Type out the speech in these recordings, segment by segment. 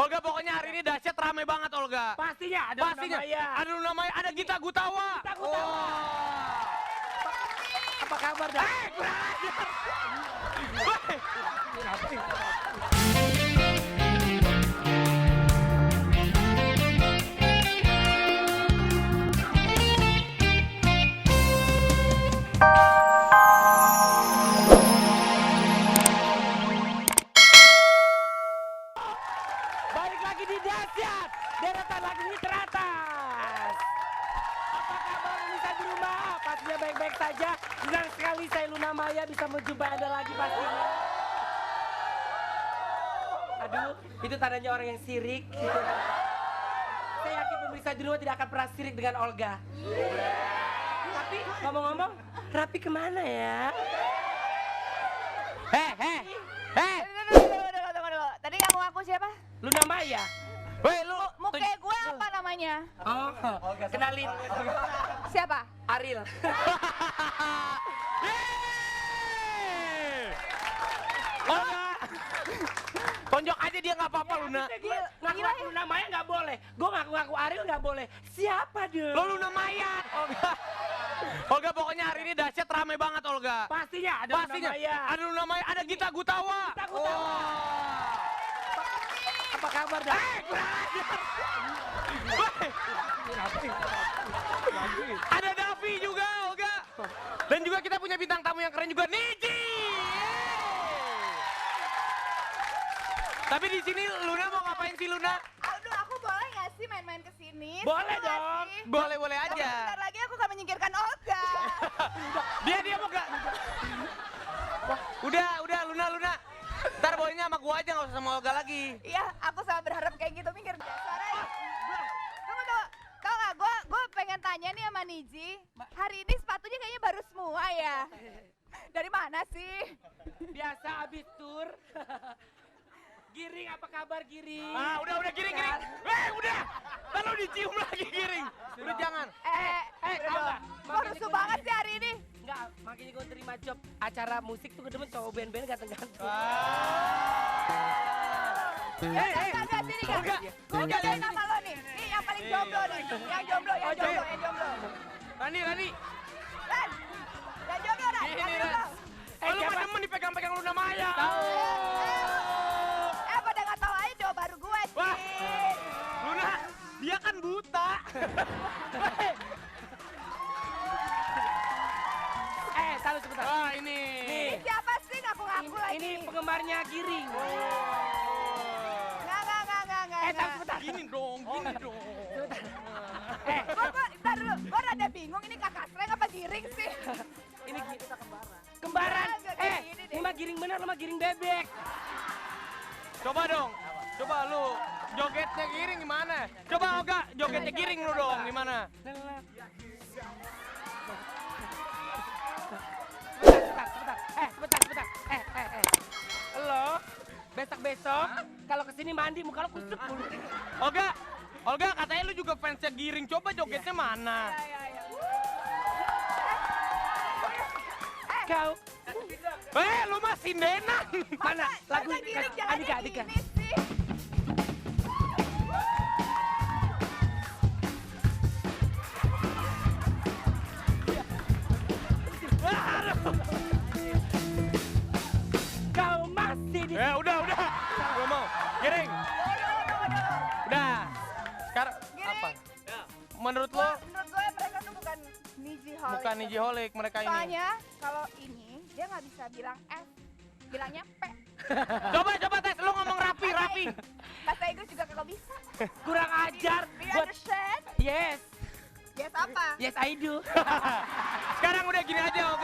Olga, pokoknya hari ini dahsyat, rame banget Olga. Pastinya ada Pastinya. Luna Maya. Ada Luna Maya, ada Gita Gutawa. Gita Gutawa. Apa kabar dah? Kurang ajar. Balik lagi di Dahsyat, deretan lagi di teratas. Apa kabar pemirsa di rumah? Pastinya baik-baik saja. Senang sekali saya Luna Maya bisa menjumpai Anda lagi pastinya. Aduh, itu tandanya orang yang sirik. Saya yakin pemirsa di rumah tidak akan pernah sirik dengan Olga. Tapi ngomong-ngomong, Rapi kemana ya? Heh. Tunggu. Tadi kamu ngaku siapa? Luna Maya. Weh, lu Muka gue apa namanya? Oh, kenalin. Siapa? Ariel. Olga. Tonjok aja dia nggak apa-apa Luna. Ngaku-ngaku Luna Maya nggak boleh. Gue ngaku-ngaku Ariel nggak boleh. Siapa dia? Lo Luna Maya. Olga. Olga, pokoknya hari ini dahsyat, rame banget Olga. Pastinya ada Pastinya. Luna Maya. Ada Luna Maya, ada Gita Gutawa. Gita Gutawa. Apa kabar dah? Kurang ajar. Ada Davi juga, Olga. Dan juga kita punya bintang tamu yang keren juga, Niji. Tapi di sini Luna mau ngapain sih Luna? Aduh, aku boleh nggak sih main-main ke sini? Boleh Seru nggak dong. sih? Boleh-boleh Tapi aja. Bentar lagi aku akan menyingkirkan Olga. Dia mau gak? Udah Luna. Ntar boynya sama gua aja, gak usah sama Olga lagi. Iya, aku sangat berharap kayak gitu. Minggir. Suaranya. Tunggu. Tau nggak? Gue pengen tanya nih sama Niji. Hari ini sepatunya kayaknya baru semua ya. Dari mana sih? Biasa abis tur. Giring, apa kabar Giring? Ah, udah giring. Udah. Lalu dicium lagi giring. Udah jangan. Enggak. Kok rusuh banget sih hari ini? Enggak, makanya gue terima job acara musik tuh demen cowok band-band ganteng-ganteng. Enggak, sini kan? Olga. Gue jodohin nama lo nih. Nih yang paling jomblo nih. Yang jomblo. Rani. Ran, yang jomblo Ran. Ini, Yang Ran. jomblo. Lu gak demen dipegang-pegang Luna Maya. Pada nggak tahu aja cowok baru gue sih. Wah. Luna, dia kan buta. Salut sebentar. Wah, ini. Nih. Siapa sih ngaku-ngaku lagi? Ini penggemarnya Giring. Nggak. Tapi sebentar. Gini dong. Ntar dulu, gue rada bingung ini kakak Sreng apa Giring sih? Ini kembaran. Enggak, kayak gini deh. Ini mah Giring bener, lu mah Giring bebek. Coba dong. Coba lu jogetnya giring gimana? Coba Olga, jogetnya giring lu dong gimana? Sebentar. Lo besok kalau kesini mandi muka lo kusut dulu. Olga katanya lu juga fansnya giring. Coba jogetnya mana? Kau Lu mah sindenan. mana lagu Masa Giring jalannya Andika. gini sih? Kau masih di Udah. Gua mau. Giring. Udah. Sekarang Giring. apa? Menurut lo Menurut gue mereka tuh bukan Nijiholic. bukan Nijiholic mereka ini. Soalnya kalau ini dia nggak bisa bilang F, bilangnya P. Coba tes lu ngomong rapi. Bahasa Inggris juga kagak bisa. kurang ajar Do you buat understand? yes Yes apa? I do. Sekarang udah gini aja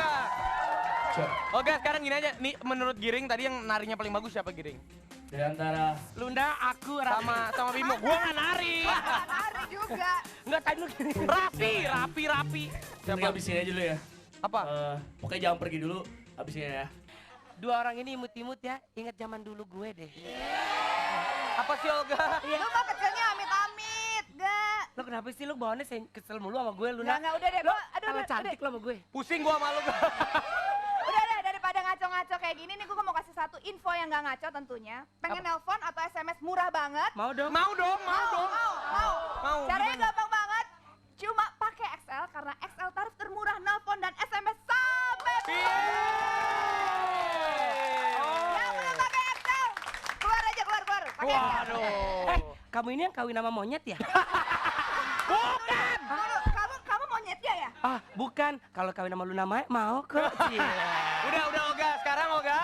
Olga, sekarang gini aja. Nih menurut Giring tadi yang narinya paling bagus siapa Giring? Di antara Lunda, aku, Rapi. Sama Bimo. Gua nggak nari. Nari juga. Enggak, tadi lu gini. Rapi. Siapa? Habisin aja dulu ya. Apa? Pokoknya jangan pergi dulu, habisin ya. Dua orang ini imut-imut ya, ingat zaman dulu gue deh. Apa sih Olga? Lu mah kecilnya amit-amit, gak? Lo kenapa sih lo bawaannya kesel mulu sama gue, Luna? Nggak, udah deh. Aduh, Kalau cantik lo sama gue. Pusing gua sama lu. Udah deh, daripada ngaco-ngaco kayak gini nih gue mau kasih satu info yang nggak ngaco tentunya. Pengen nelpon atau SMS murah banget? Mau dong? Mau dong, mau dong. Mau. Mau, Caranya gimana? gampang banget. Cuma pakai XL karena XL tarif termurah nelpon dan SMS sampai Yang belum pakai XL, keluar aja, keluar. Pakai XL. Waduh. Kamu ini yang kawin sama monyet ya? Bukan. Kamu monyetnya ya? Ah, bukan. Kalau kawin sama Luna Maya mau kok. Cie. Udah Olga, sekarang Olga.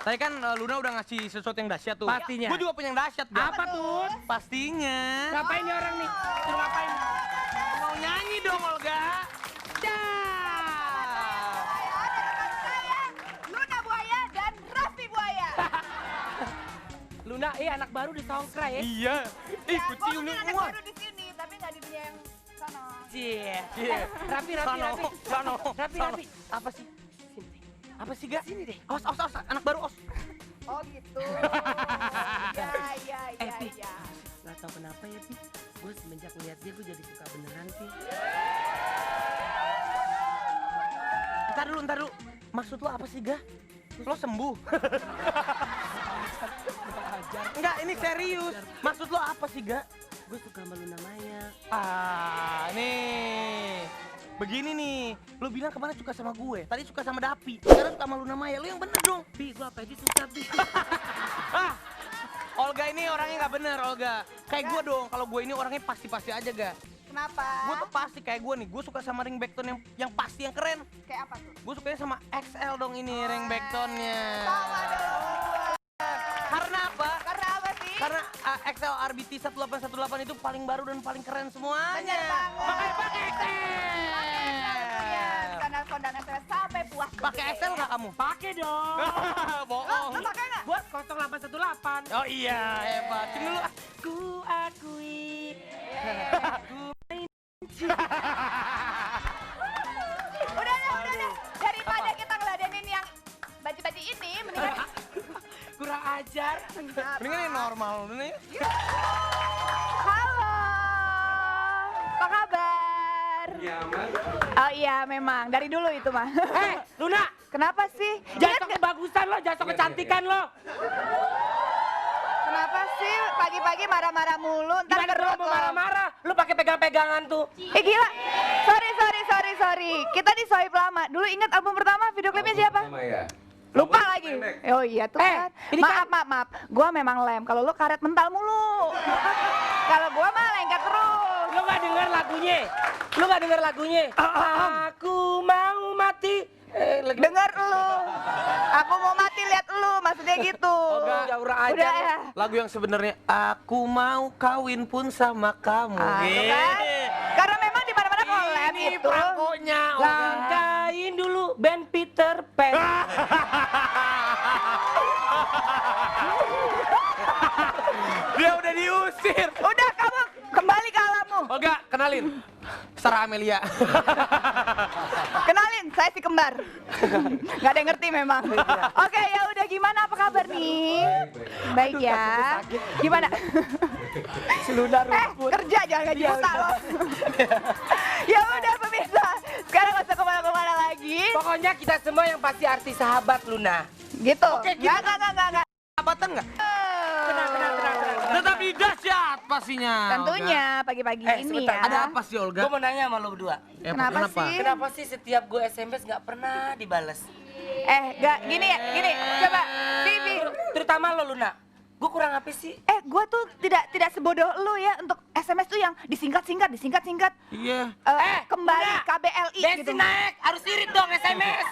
Tadi kan Luna udah ngasih sesuatu yang dahsyat tuh. Pastinya. Gue juga punya yang dahsyat. Ga? Apa tuh? Pastinya. Ngapain nih orang nih? Suruh ngapain? Mau nyanyi dong Olga. Saya, Luna Buaya dan Raffi Buaya. Luna, anak baru di Songkra ya? Iya. Ih, Ya, kucing gua lu punya anak semua. baru di sini, tapi nggak di dunia yang sana. Cie. Iya. Rapi. Sono. Rapi. Apa sih? Sini. Apa sih, Ga? Sini deh. Os, anak baru os. Oh gitu. Ya. Pi. Nggak tahu kenapa ya, Pi. Gue semenjak ngeliat dia, gue jadi suka beneran, Pi. Ntar dulu. Maksud lo apa sih, Ga? Lo sembuh? Enggak, ini serius. Maksud lo apa sih, Ga? Gue suka sama Luna Maya. Nih. Begini nih, lo bilang kemana suka sama gue, tadi suka sama Dapi, sekarang suka sama Luna Maya, lo yang bener dong. Pi, gue apa aja suka, Pi. Olga ini orangnya nggak bener, Olga. Kayak gue dong, kalau gue ini orangnya pasti-pasti aja, Ga. Kenapa? Gue tuh pasti kayak gue nih, gue suka sama ringbackton yang pasti, yang keren. Kayak apa tuh? Gue sukanya sama XL dong ini ringbacktonnya. Sama dong. Karena apa? Karena apa sih? Karena XL RBT 1818 itu paling baru dan paling keren semuanya. Bener banget. Makanya pakai XL. Bisa nelfon dan SMS sampai puas. Pakai XL nggak kamu? Pakai dong. Bohong. Lo pakai nggak? Buat 0818. Oh iya, hebat. Sini dulu. Ku akui. Udah. Daripada kita ngeladenin yang baju-baju ini, mendingan Kurang ajar. Mendingan yang normal dulu nih. Halo, apa kabar? Oh iya memang, dari dulu itu mah. Luna, Kenapa sih? jangan sok kebagusan lo, jangan sok kecantikan lo. Kenapa sih pagi-pagi marah-marah mulu? Ntar Gimana kerut mau lo. marah-marah? Lu pakai pegang-pegangan tuh. Gila, sorry. Kita di swipe lama. Dulu ingat album pertama, video klipnya siapa? Lupa lagi. Oh iya tuh kan. ini Maaf. Gua memang lem. Kalau lu karet mental mulu. Kalau gua mah lengket terus. Lu gak denger lagunya? Aku mau mati. Dengar lu. Aku mau mati lihat lu, maksudnya gitu. Jaura aja. Udah ya. Lagu yang sebenarnya aku mau kawin pun sama kamu. Tuh kan? Karena memang di mana-mana collab Ini itu. perangkonya, Olga. Langkain dulu band Peter Pan. Dia udah diusir. Udah kamu kembali ke alammu. Olga, kenalin. Sarah Amelia. Kenalin, saya si kembar. Gak ada yang ngerti memang. Oke, ya udah gimana apa kabar nih? Baik ya. Gimana? Seluna rumput. Kerja jangan gaji buta loh. Ya udah pemirsa, sekarang gak usah kemana-kemana lagi. Pokoknya kita semua yang pasti artis sahabat Luna. Gitu. Oke, Enggak. Sahabatan nggak? Tenang. Tetapi dahsyat pastinya. Tentunya pagi-pagi ini sebentar. ya. Ada apa sih, Olga? Gue mau nanya sama lo berdua. Kenapa sih? Kenapa sih setiap gue SMS gak pernah dibales? Gak gini. Coba, Vivi. Terutama lo Luna. Gue kurang apa sih? Gue tuh tidak sebodoh lu ya untuk SMS tuh yang disingkat-singkat. Iya. Kembali udah. KBLI gitu. Bensin naik, harus irit dong SMS.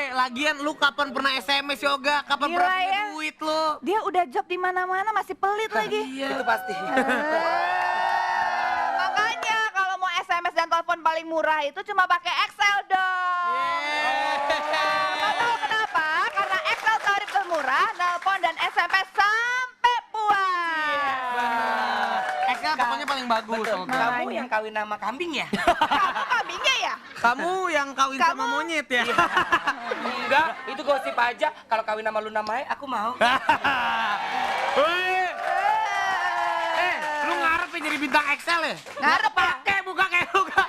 Lagian lu kapan pernah SMS, Yoga? Kapan Gila pernah punya ya. duit lu? Dia udah job di mana-mana masih pelit lagi. Iya. Itu pasti. Makanya kalau mau SMS dan telepon paling murah itu cuma pakai XL dong. Nggak tahu kenapa? Karena XL tarif termurah, telepon dan SMS sampai puas. XL pokoknya paling bagus, Betul. Olga. Kamu yang kawin nama kambing ya? Kamu kambingnya ya? Kamu yang kawin sama Kamu- monyet ya? Enggak, itu gosip aja. Kalau kawin nama Luna Maya, aku mau. Wih, lu ngarep ya jadi bintang XL ya? Ngarep ya? Kayak buka kayak Olga.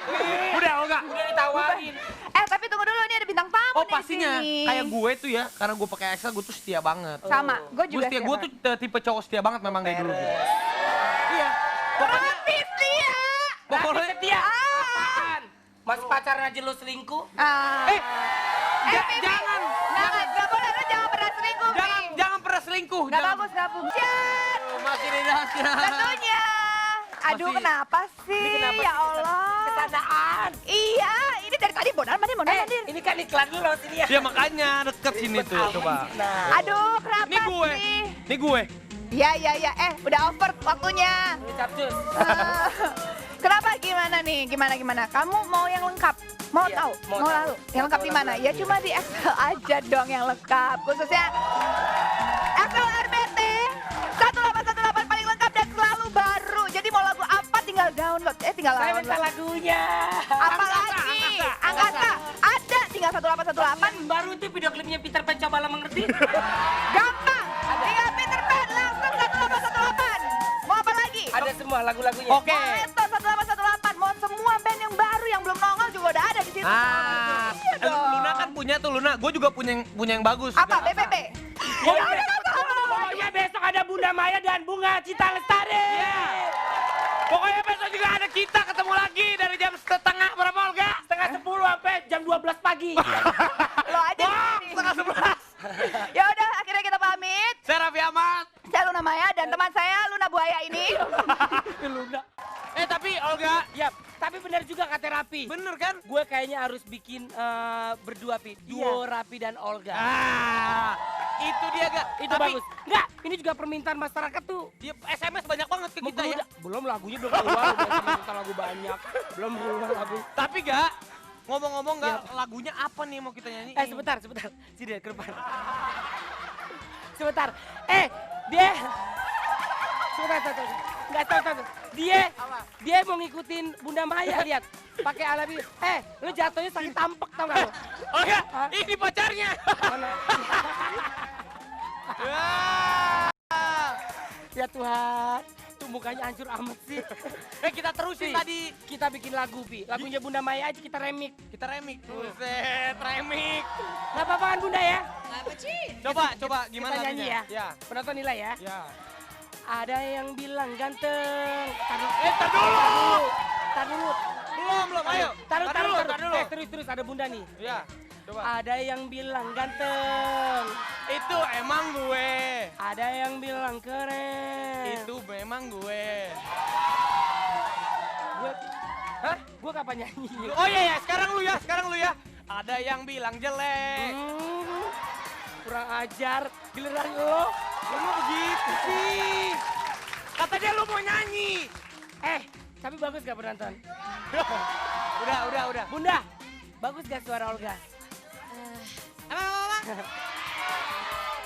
Udah, Olga. Udah ditawarin. Tapi tunggu dulu, ini ada bintang tamu. kamu Oh nih pastinya, di sini. kayak gue tuh ya, karena gue pakai Excel gue tuh setia banget. Sama, gue Gue juga setia, gue tuh tipe cowok setia banget memang dari dulu. Iya. Pokoknya, Rapi setia. pokoknya Setia. Ah. Apaan? Masih pacaran aja lo selingkuh? Pipi. jangan. Nggak boleh, lu jangan pernah selingkuh, Pi. Jangan pernah selingkuh. Nggak jangan. bagus, nggak bungcet. Masih di dalamnya. Tentunya. Aduh, Masih- kenapa sih? Ini kenapa Ya sih Allah. Kesanaan. Iya, ini dari tadi mondar mandir. Ini kan iklan dulu sini ya. Ya makanya deket sini tuh, coba. Nah, Aduh, kenapa Ini gue. sih? Ini gue. Iya. Udah over waktunya. ini capcus. Kenapa gimana nih? Gimana? Kamu mau yang lengkap? Mau Iya, tahu? mau Mau tahu. lalu? Yang lengkap di mana? Ya cuma di Excel aja dong yang lengkap. Khususnya Excel RBT 1818 paling lengkap dan selalu baru. Jadi mau lagu apa tinggal download. Tinggal Saya minta download. lagunya. Apa lagi? Angkasa. Ada tinggal 1818. Baru itu video klipnya Peter Pan cobalah mengerti. Gampang. Tinggal Peter Pan langsung 1818. Mau apa lagi? Ada semua lagu-lagunya. Oke. Mau Leto 1818. Mau semua band yang baru yang belum nongol juga udah ada di situ. Ah, Iya dong. Luna kan punya tuh Luna. Gue juga punya yang bagus. Apa? BBB? Pokoknya besok ada Bunda Maya dan Bunga Cita Lestari. Pokoknya besok juga ada kita ketemu lagi dari jam setengah berapa Olga? Setengah 10 sampai jam 12 pagi. Lo aja di sini. Setengah 11. Ya udah, akhirnya kita pamit. Saya Raffi Ahmad. Saya Luna Maya dan teman saya Luna Buaya ini. Luna. Tapi Olga, Ya, tapi benar juga kata Rapi. bener kan? Gue kayaknya harus bikin berdua, Pi. Duo Rapi dan Olga. Ah, itu dia gak? Itu bagus. Enggak, ini juga permintaan masyarakat tuh. Dia SMS banyak banget ke kita ya. Belum lagunya belum keluar, udah minta lagu banyak. Belum keluar lagu. Tapi gak, ngomong-ngomong gak, lagunya apa nih mau kita nyanyi? Sebentar. Sini ke depan. Sebentar. Dia sebentar. Enggak tahu. Dia mau ngikutin Bunda Maya, lihat. Pakai alat ini. Lu jatuhnya sakit tampek tau gak lu? Oh ya, ini pacarnya. Mana? Wah. Ya Tuhan, tuh mukanya hancur amat sih. Kita terusin Pi, tadi. kita bikin lagu, Pi. Lagunya Bunda Maya aja kita remix. Kita remix. Buset, remix. Gak apa-apa kan Bunda ya? Coba gimana Kita nyanyi lagunya? ya? Penonton nilai ya? Ya. Ada yang bilang ganteng. Tar dulu. Tar dulu. Belum, ayo. Tar dulu. Tar dulu. Terus ada Bunda nih. Ya, coba. Ada yang bilang ganteng. Itu emang gue. Ada yang bilang keren. Itu memang gue. Gue, Hah? gue kapan nyanyi? Oh iya, sekarang lu ya. Ada yang bilang jelek. Kurang ajar. Giliran lo. Lu mah begitu sih. Katanya lu mau nyanyi. Tapi bagus gak penonton? Udah. Bunda, bagus gak suara Olga? Apa?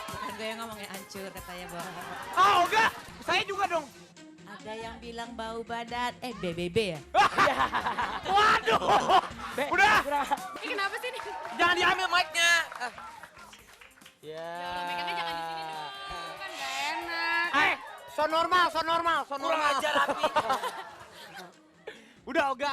Bukan gue yang ngomongnya hancur katanya, Bang. Oh, enggak. Saya juga dong. Ada yang bilang bau badan, BBB ya? Waduh. Udah. Ini kenapa sih nih? Jangan diambil mic-nya. Ya. Megannya jangan di sini dong, kan gak enak. So normal. Kurang ajar Rapi. Udah, Olga.